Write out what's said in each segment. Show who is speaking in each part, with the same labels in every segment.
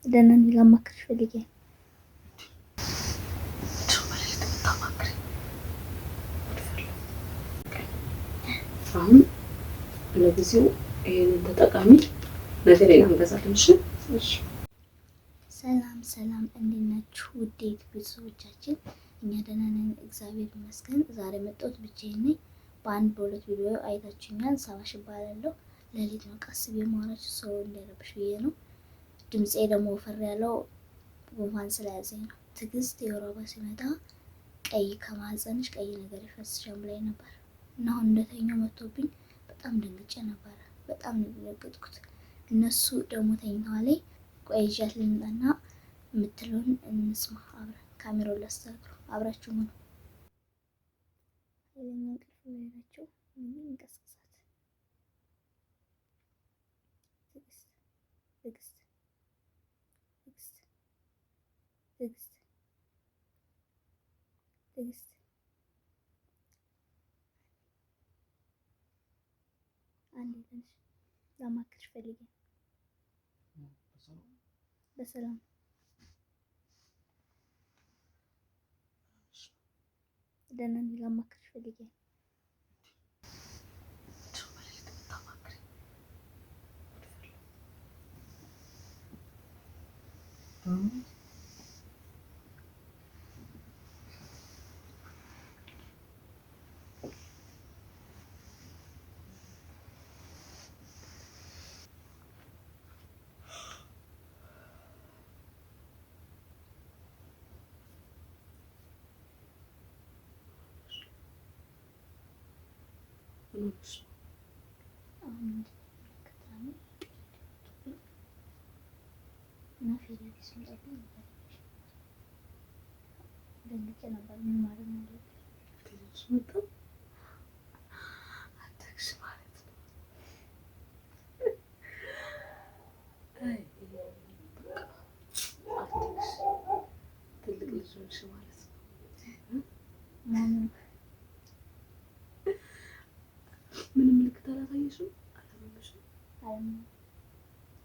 Speaker 1: ደህና ነኝ። ላማክርሽ ፈልጌ ነው።
Speaker 2: አሁን ለጊዜው ይሄንን ተጠቃሚ፣ ነገ ሌላ እንገዛለን። እሺ?
Speaker 1: እሺ። ሰላም ሰላም፣ እንዴት ናችሁ ውድ ቤተሰቦቻችን? እኛ ደህና ነን፣ እግዚአብሔር ይመስገን። ዛሬ መጣሁት ብቻዬን ነኝ። በአንድ በሁለት ቪዲዮ አይታችሁኛል። ሳባሽ እባላለሁ። ሌሊት ነው፣ ቀስ ብዬ ማውራችሁ ሰው እንዳይረብሽ ብዬ ነው። ድምፄ ደግሞ ወፈር ያለው ጉንፋን ስለያዘኝ ነው። ትዕግስት የወር አበባ ሲመጣ ቀይ ከማህፀንሽ ቀይ ነገር ይፈስሻል ብላኝ ነበር እና አሁን እንደተኛው መጥቶብኝ በጣም ደንግጬ ነበረ። በጣም ነው የደነገጥኩት። እነሱ ደግሞ ተኝተዋል። ቆይ ይዣት ልምጣና የምትለውን እንስማ አብረን። ካሜራውን ላስተካክሉ፣ አብራችሁ ነው። ኃይለኛ እንቅልፍ ላይ ናቸው። ምን እንቀስቅሳት? ትዕግስት፣ ትዕግስት፣ ትዕግስት፣ ትዕግስት፣ ትዕግስት። አንዴ ትንሽ ላማክርሽ ፈልጌ። በሰላም። ደህና ነኝ። ላማክርሽ ፈልጌ ነው።
Speaker 2: በሌሊት የምታማክሪኝ? ምን ሆነሽ ነው?
Speaker 1: አሁን አጋጣሚ እና period ሲመጣብኝ ደንግጬ ነበር። ምን ማድረግ ነው ያለብኝ?
Speaker 2: Period ሽ መጣ፣ አደግሽ ማለት ነው። አይ በቃ አደግሽ፣ ትልቅ ልጅ ሆንሽ ማለት ነው።
Speaker 1: ማኑ
Speaker 2: ምንም ምልክት አላሳየሽም? አላመመሽም?
Speaker 1: አለም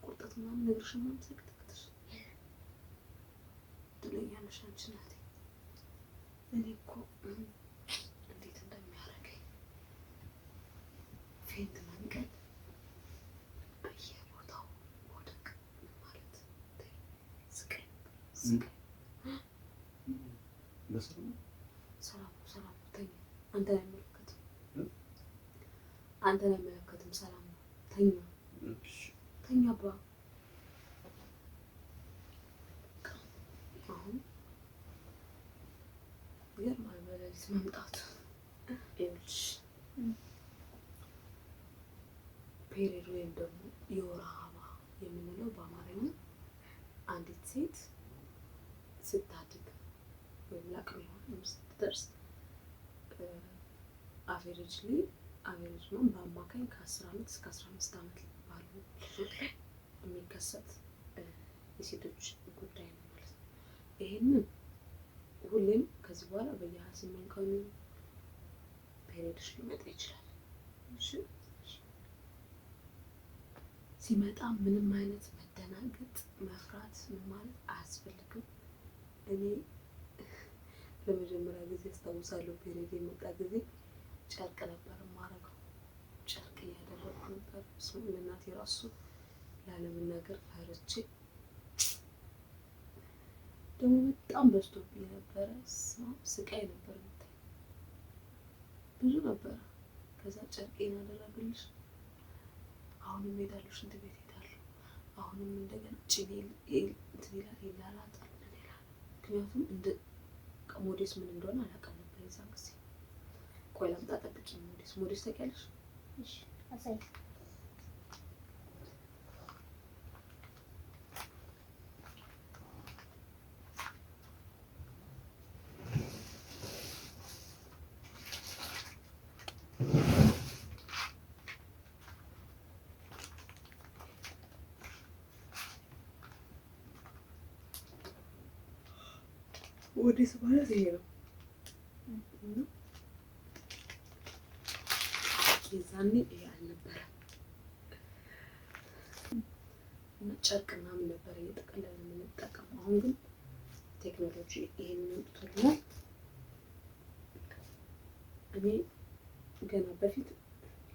Speaker 2: ቁርጠት ምናምን እግርሽን ምናምን ሳይቀጠቅጥሽ? እድለኛ ነሽ አንቺ እናቴ። እኔ እኮ እንዴት እንደሚያደርገኝ፣ faint መንቀል፣ በየቦታው መውደቅ ማለት ስቃይ ነበር፣ ስቃይ።
Speaker 3: በሰላም?
Speaker 2: ሰላም ነው፣ ሰላም ነው። ተኛ። አንተን አይመለከትም፣ አንተን አይመለከትም። ሰላም ነው። ተኛ፣ ተኛ አባ። አሁን ይገርማል በሌሊት መምጣቱ። ይኸውልሽ፣ period ወይም ደግሞ የወር አበባ የምንለው በአማርኛ አንዲት ሴት ስታድግ ወይም ለአቅመ ሔዋን ስትደርስ averagely፣ average ነው፣ በአማካኝ ከ10 ዓመት እስከ 15 ዓመት ባሉ ልጆች ላይ የሚከሰት የሴቶች ጉዳይ ነው ማለት ነው። ይሄንን ሁሌም ከዚህ በኋላ በየ28 ቀኑ period ሽ ሊመጣ ይችላል። እሺ፣ ሲመጣ ምንም አይነት መደናገጥ፣ መፍራት፣ ምን ማለት አያስፈልግም። እኔ ለመጀመሪያ ጊዜ አስታውሳለሁ፣ period የመጣ ጊዜ ጨርቅ ነበር የማደርገው። ጨርቅ እያደረግኩ ነበር። ለእናቴ ራሱ ላለመናገር ፈርቼ፣ ደግሞ በጣም በዝቶብኝ ነበረ። ስቃይ ነበር የምታይ፣ ብዙ ነበረ። ከዛ ጨርቄን አደረግልሽ፣ አሁንም ሄዳለሁ፣ ሽንት ቤት ሄዳለሁ። አሁንም እንደገና ጭኔ እንትን ይላል፣ ይላላጣል፣ ምን ይላል። ምክንያቱም እንደ ሞዴስ ምን እንደሆነ አላውቅም ነበር የዛን ጊዜ። ቆይ ላምጣ፣ ጠብቂኝ። ሞዴስ፣ ሞዴስ ታውቂያለሽ?
Speaker 1: እሺ፣ አሳይ።
Speaker 2: ሞዴስ ማለት ይሄ ነው። እና የዛኔ ይሄ አልነበረም እና ጨርቅ ምናምን ነበር እየጠቀለልን አሁን ግን ቴክኖሎጂ ይሄንን አምጥቶልናል። እኔ ገና በፊት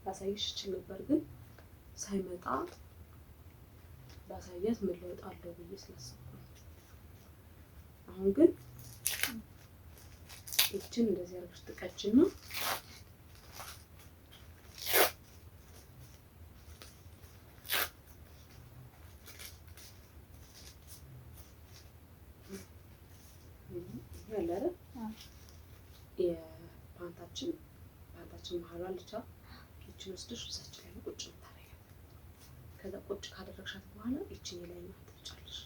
Speaker 2: ላሳይሽ እችል ነበር፣ ግን ሳይመጣ ባሳያት ምን ለውጥ አለው ብዬ ስላሰብኩ ነው። አሁን ግን ይችን እንደዚህ አድርገሽ ትቀጭና ይሄ አለ አይደል? የፓንታችን መሀሏ ልቻ ይችን ወስደሽ እዛች ላይ ነው ቁጭ የምታደርጊያት። ከዛ ቁጭ ካደረግሻት በኋላ ይችን የላይኛዋን ትፍጫለሽ።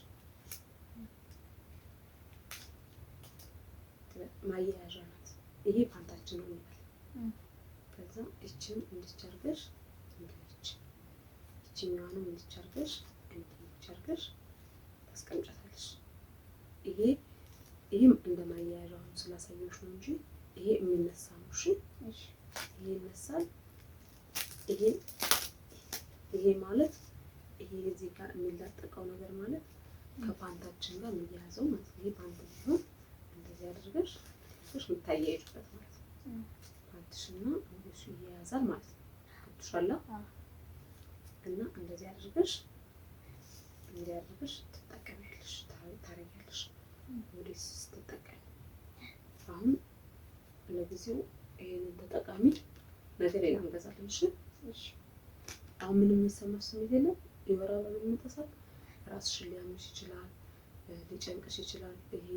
Speaker 2: ማያያዣ ናት። ይሄ ፓንታችን ነው እንበል። ከዛ ይችን እንዲች አድርገሽ እንዲች፣ ይችኛዋንም እንዲች አድርገሽ እንዲች አድርገሽ ታስቀምጫታለሽ። ይሄም እንደ ማያያዣ አሁን ስላሳየሁሽ ነው እንጂ ይሄ የሚነሳ ነው። እሺ ይሄ ይነሳል። ይሄ ይሄ ማለት ይሄ እዚህ ጋር የሚላጠቀው ነገር ማለት ከፓንታችን ጋር የሚያያዘው ማለት ነው። ይሄ ፓንት ቢሆን እንደዚህ አድርገሽ የምታያይዙበት ማለት ነው። ፓንትሽና እሱ ይያያዛል ማለት ነው። ገብቶሻል? እና እንደዚህ አድርገሽ እንዲህ አድርገሽ ትጠቀሚያለሽ፣ ታረጊያለሽ ሞዴስ ስትጠቀሚ። አሁን ለጊዜው ይሄንን ተጠቃሚ፣ ነገ ሌላ እንገዛለን። እሺ አሁን ምንም የሚሰማሽ ስሜት የለም። የወር አበባ በሚመጣ ሰዓት ራስሽን ሊያምሽ ይችላል፣ ሊጨንቅሽ ይችላል። ይሄ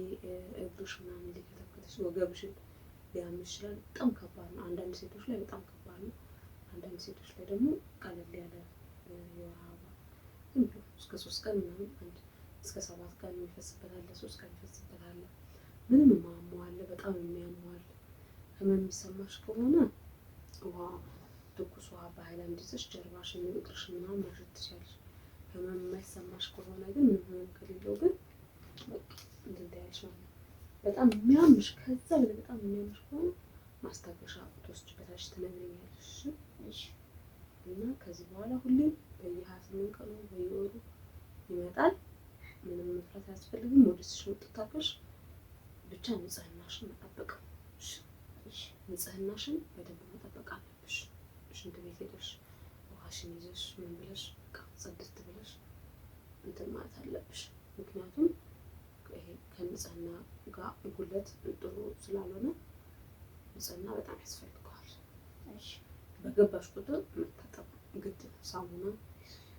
Speaker 2: እግርሽ ምናምን ሊከተክትሽ፣ ወገብሽን ሊያምሽ ይችላል። በጣም ከባድ ነው። አንዳንድ ሴቶች ላይ በጣም ከባድ ነው። አንዳንድ ሴቶች ላይ ደግሞ ቀለል ያለ የወር አበባ ዝም ብሎ እስከ 3 ቀን ምናምን፣ አንድ እስከ 7 ቀን የሚፈስበት አለ፣ 3 ቀን የሚፈስበት አለ። ምንም የማያመው አለ፣ በጣም የሚያመው አለ። ህመም የሚሰማሽ ከሆነ ውሃ፣ ትኩስ ውሃ በሀይላንድ ይዘሽ ጀርባሽን፣ እግርሽን ምናምን ማሸት ትችያለሽ። ህመም የማይሰማሽ ከሆነ ግን፣ ምንም ህመም ከሌለው ግን በቃ እንትን ትያለሽ ማለት ነው። በጣም የሚያምሽ፣ ከዛ በላይ በጣም የሚያምሽ ከሆነ ማስታገሻ ትወስጂበታለሽ፣ ትነግሪኛለሽ። እሺ? እና ከዚህ በኋላ ሁሌም በየ28 ቀኑ በየወሩ ይመጣል። ምንም መፍራት አያስፈልግም። ሞዴስሽን ውጥት አድርገሽ ብቻ ንጽህናሽን መጠበቅ። እሺ? ንጽህናሽን በደንብ መጠበቅ አለብሽ። ሽንት ቤት ሄደሽ ውሃሽን ይዘሽ ምን ብለሽ በቃ ጽድት ብለሽ እንትን ማለት አለብሽ። ምክንያቱም ይሄ ከንጽህና ጋር ጉድለት ጥሩ ስላልሆነ ንጽህና በጣም ያስፈልገዋል። በገባሽ ቁጥር መታጠብ ግድ ነው። ሳሙና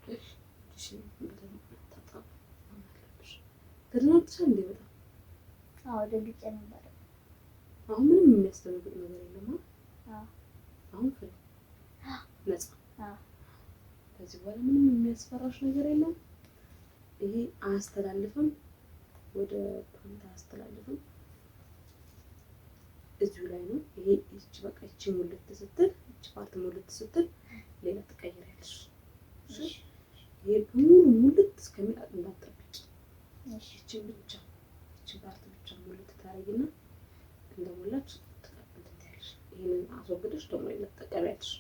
Speaker 2: እጅሽን በደንብ መታጠብ አለብሽ። ተደናግጠሻል እንዴ? በጣም።
Speaker 1: አዎ፣ ደንግጬ ነበር።
Speaker 2: አሁን ምንም የሚያስደነግጥ ነገር የለም።
Speaker 1: አዎ።
Speaker 2: አሁን free ነፃ።
Speaker 1: አዎ።
Speaker 2: ከዚህ በኋላ ምንም የሚያስፈራሽ ነገር የለም። ይሄ አያስተላልፍም፣ ወደ ፓንት አያስተላልፍም። እዚሁ ላይ ነው። ይሄ ይቺ በቃ ይቺ ሙልት ስትል፣ ይቺ part ሙልት ስትል ሌላ ትቀይሪያለሽ። እሺ? ይሄ በሙሉ ሙልት እስከሚል እንዳትጠብቂ። ይቺን ብቻ፣ ይቺን part ብቻ ሙልት ታደርጊና እንደሞላች እንትን ትያለሽ። ይሄንን አስወግደሽ ደግሞ ሌላ ትጠቀሚያለሽ።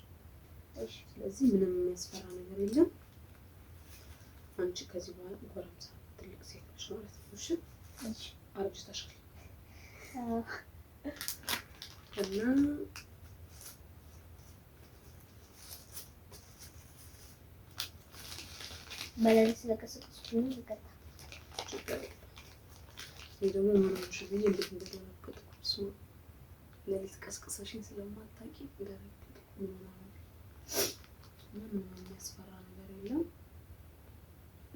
Speaker 2: ስለዚህ ምንም የሚያስፈራ ነገር የለም። አንቺ ከዚህ በኋላ ጎረምሳ ትልቅ ሴት ነሽ ማለት ነው። እሺ?
Speaker 1: እሺ።
Speaker 2: አርጅተሻል።
Speaker 1: አዎ።
Speaker 2: እና
Speaker 1: በሌሊት ስለቀሰቀስኩኝ ይቅርታ።
Speaker 2: ችግር የለም። እኔ ደግሞ ምን ሆንሽ ብዬ እንዴት እንደደነገጥኩ፣ በስመ አብ። ሌሊት ቀስቅሰሽኝ ስለማታውቂ ደነገጥኩ። ምን ሆና ነው? እና ምንም የሚያስፈራ ነገር የለም።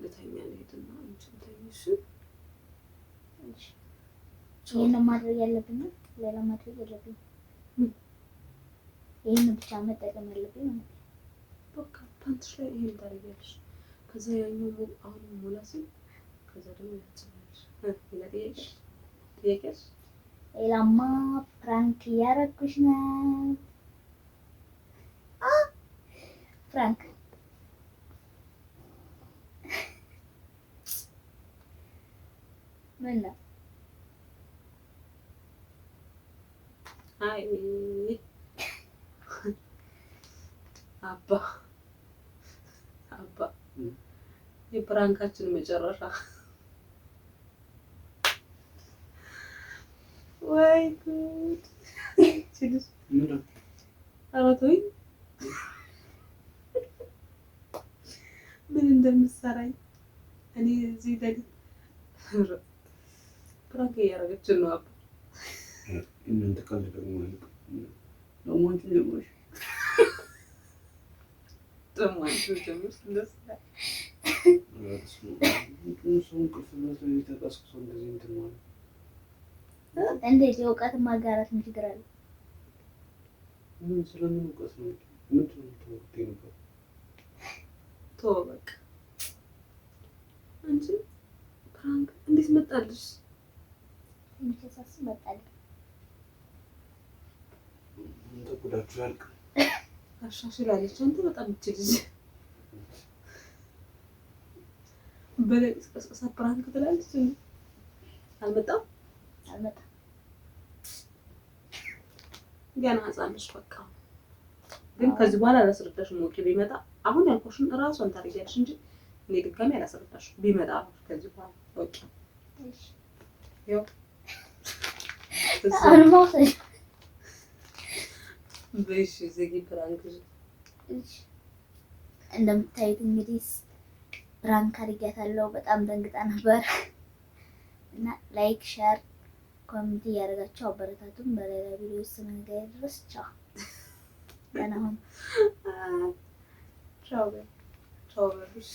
Speaker 2: ልተኛ ልሄድና አንቺም ተኚ እሺ?
Speaker 1: እሺ። ይሄን ነው ማድረግ ያለብኝ፣ ሌላ ማድረግ የለብኝም።
Speaker 2: ምን?
Speaker 1: ይሄን ብቻ መጠቀም ያለብኝ ማለት ነው።
Speaker 2: በቃ ፓንትሽ ላይ ይሄን ታደርጊያለሽ። ከዛ ያኛው አሁን ሞላ ሲል ከዛ ደግሞ ያጽናለሽ። ሌላ ጥያቄ ጥያቄ?
Speaker 1: ሌላማ prank እያደረኩሽ ነው። አ prank ምን ነው?
Speaker 2: አይ አባ አባ፣ የ prank ኣችን መጨረሻ። ወይ ጉድ! ይቺ ልጅ ኧረ ተወኝ፣ ምን እንደምትሰራኝ እኔ እዚህ ለሊት prank እያደረገችን ነው። አባ
Speaker 3: እናንተ ቀልድ ደግሞ አያልቅም። ደግሞ አንቺን ጀምረሽ
Speaker 2: ደግሞ አንቺን ጀምር ደስ ይላል።
Speaker 3: ኧረ በስመ አብ። ምንድን ነው ሰው እንቅልፍ በልቶ ተቀስቅሶ እንደዚህ እንትን ማለት?
Speaker 1: እንዴት የእውቀት ማጋራት ምን ችግር አለ?
Speaker 3: ምን ስለምን እውቀት ነው? ምንድን ነው የምታወሩት የነበረው?
Speaker 2: ተወው በቃ። አንቺ prank እንዴት መጣልሽ?
Speaker 1: ትንሽ ሳስብ መጣልኝ።
Speaker 3: እናንተ ጉዳችሁ አያልቅም።
Speaker 2: አሻሽላለች። አንተ በጣም ይቺ ልጅ በሌሊት ቀስቅሳ prank ትላለች። እንዴ አልመጣም?
Speaker 1: አልመጣም።
Speaker 2: ገና ሕፃን ነሽ። በቃ ግን ከዚህ በኋላ አላስረዳሽም። ወቂ ቢመጣ አሁን ያልኩሽን እራሷን ታደርጊያለሽ እንጂ እኔ ድጋሚ አላስረዳሽም። ቢመጣ ከዚህ በኋላ ወቂ
Speaker 1: እሺ
Speaker 2: ያው
Speaker 1: አሁንማ ውሰጂው።
Speaker 2: በሽ ዝጊ prank።
Speaker 1: እሺ እንደምታዩት እንግዲህ prank አድርጊያታለሁ። በጣም ደንግጣ ነበር እና like፣ share፣ comment እያደረጋችሁ አበረታቱን። በሌላ ቪዲዮ እስክንገናኝ ድረስ ቻው፣ ደህና ሁኑ።
Speaker 2: ቻው በይ፣ ቻው በሉሽ።